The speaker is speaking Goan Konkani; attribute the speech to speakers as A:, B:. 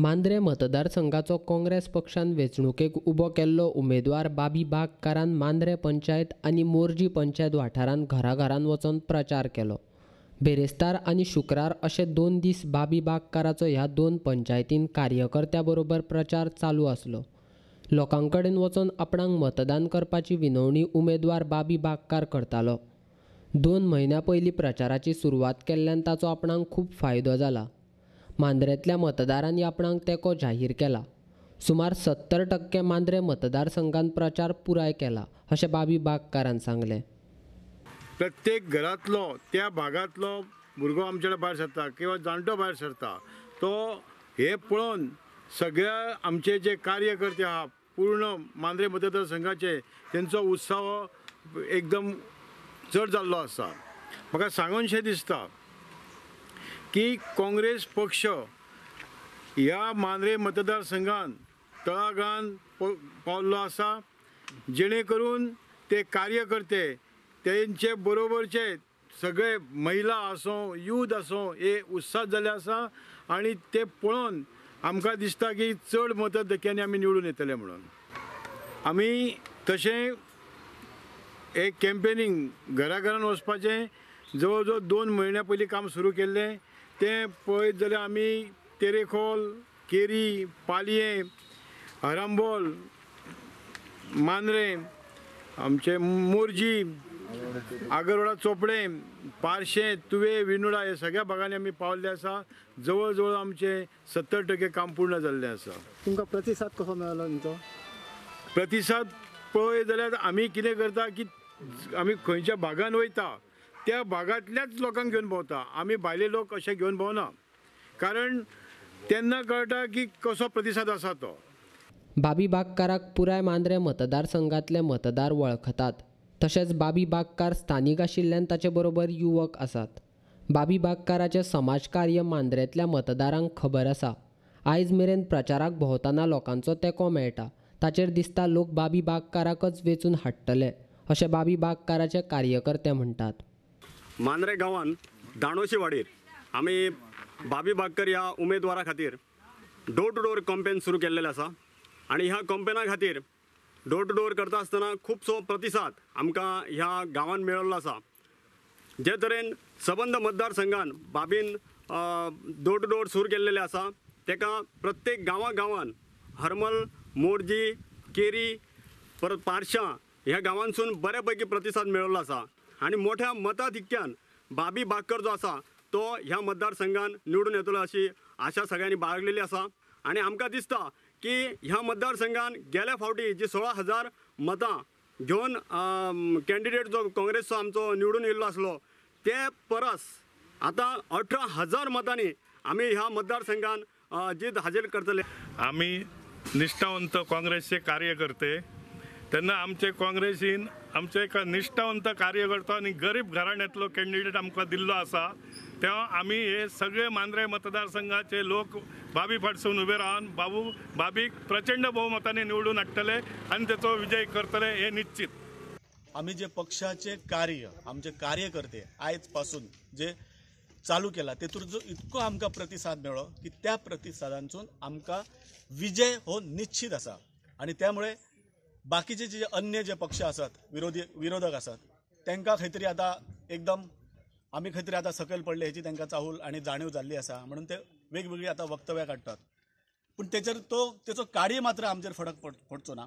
A: मांद्रें मतदारसंघाचो काँग्रेस पक्षान वेंचणुकेक उबो केल्लो उमेदवार बाबी बागकारान मांद्रें पंचायत आनी मोरजी पंचायत वाठारांत घराघरान वचून प्रचार केलो. बेरेस्तार आनी शुक्रार अशे 2 दीस बाबी बागकाराचो ह्या 2 पंचायतीन कार्यकर्त्या बरोबर प्रचार चालू आसलो. लोकां कडेन वचून आपणाक मतदान करपाची विनवणी उमेदवार बाबी बागकार करतालो. 2 म्हयन्या पयलीं प्रचाराची सुरवात केल्ल्यान ताचो आपणाक खूब फायदो जाला. मांद्रेंतल्या मतदारांनी आपणाक तेंको जाहीर केला. सुमार 70% मांद्रें मतदारसंघान प्रचार पुराय केला अशें बाबी बागकारान सांगलें.
B: प्रत्येक घरांतलो त्या भागांतलो भुरगो आमच्या भायर सरता किंवा जाणटो भायर सरता तो हे पळोवन सगळ्या आमचे जे कार्यकर्ते आहा पूर्ण मांद्रें मतदारसंघाचे तेंचो उत्साह एकदम चड जाल्लो आसा. म्हाका सांगूनशें दिसता की काँग्रेस पक्ष ह्या मांद्रें मतदारसंघान तळागाळान पावल्लो आसा, जेणे करून ते कार्यकर्ते तेंचे बरोबरचे सगळे महिला आसूं यूथ आसूं हे उत्साह जाल्ले आसा आनी ते पळोवन आमकां दिसता की चड मतधक्क्यांनी आमी निवडून येतले म्हणून. आमी तशें एक कॅम्पेनींग घरा घरान वचपाचें जवळ जवळ 2 म्हयन्या पयलीं काम सुरू केल्लें. तें पळयत जाल्यार आमी तेरेखोल, केरी, पालयें, आरांबोल, मांद्रें, आमचे मोरजी, आगरवाडा, चोपडें, पार्शें, तुवे, विनुडा हे सगळ्या भागांनी आमी पावल्ले आसा. जवळ जवळ आमचें 70% काम पूर्ण जाल्लें आसा.
C: तुमकां प्रतिसाद कसो मेळ्ळो तुमचो?
B: प्रतिसाद पळयत जाल्यार आमी कितें करता की आमी खंयच्या भागान वयता त्या भागांतल्याच लोकांक घेवन भोंवता, आमी भायले लोक अशे घेवन भोंवना, कारण तेन्ना कळटा की कसो प्रतिसाद आसा तो.
A: बाबी बागकाराक पुराय मांद्रें मतदारसंघांतले मतदार वळखतात. तशेंच बाबी बागकार स्थानीक आशिल्ल्यान ताचे बरोबर युवक आसात. बाबी बागकाराचें समाजकार्य मांद्रेंतल्या मतदारांक खबर आसा. आयज मेरेन प्रचाराक भोंवतना लोकांचो तेंको मेळटा. ताचेर दिसता लोक बाबी बागकाराकच वेंचून हाडटले अशें बाबी बागकाराचे कार्यकर्ते म्हणटात.
D: मांद्रें गांवान दाणोशी वाडीर आमी बाबी बागकर ह्या उमेदवारा खातीर डोर टू डोर कंपेन सुरू केल्लें आसा आनी ह्या कंपेना खातीर डोर टू डोर करता आसतना खुबसो प्रतिसाद आमकां ह्या गांवान मेळिल्लो आसा. जे तरेन सबंद मतदारसंघान बाबीन डोर टू डोर सुरू केल्लें आसा ताका प्रत्येक गांवा गांवान हरमल, मोरजी, केरी, परत पार्शां ह्या गांवांसून बऱ्या पैकी प्रतिसाद मेळिल्लो आसा आनी मोठ्या मताधिक्यान बाबी बागकर जो आसा तो ह्या मतदारसंघान निवडून येतलो अशी आशा सगळ्यांनी बाळगलेली आसा. आनी आमकां दिसता की ह्या मतदारसंघान गेल्या फावटी जी 16,000 मतां घेवन कॅन्डिडेट जो काँग्रेसचो आमचो निवडून येयल्लो आसलो ते परस आतां 18,000 मतांनी आमी ह्या मतदारसंघान जीत हाजीर करतले.
E: आमी निष्ठावंत काँग्रेसचे कार्यकर्ते, तेन्ना आमचे काँग्रेसीन आमचे एक निष्ठावंत कार्यकर्तो आनी गरीब घराण्यांतलो कॅन्डिडेट आमकां दिल्लो आसा. तेव्हा आमी हे सगळे मांद्रें मतदारसंघाचे लोक बाबी फाटसून उबे रावन बाबीक प्रचंड बहुमतांनी निवडून हाडटले आनी तेचो विजय करतले हे निश्चित.
F: आमी जे पक्षाचे कार्य आमचे कार्यकर्ते आयज पासून जे चालू केला तेतूर जो इतको आमकां प्रतिसाद मेळ्ळो की त्या प्रतिसादांतसून आमकां विजय हो निश्चित आसा. आनी त्यामुळे बाकीचे जे अन्य जे पक्ष आसात विरोधक आसात तांकां खंय तरी आतां एकदम आमी खंय तरी आतां सकयल पडले हेची तांकां चाहूल आनी जाणीव जाल्ली आसा म्हणून ते वेगवेगळी आतां वक्तव्यां काडटात, पूण तेचेर तो तेचो काडी मात्र आमचेर फरक पडचो ना.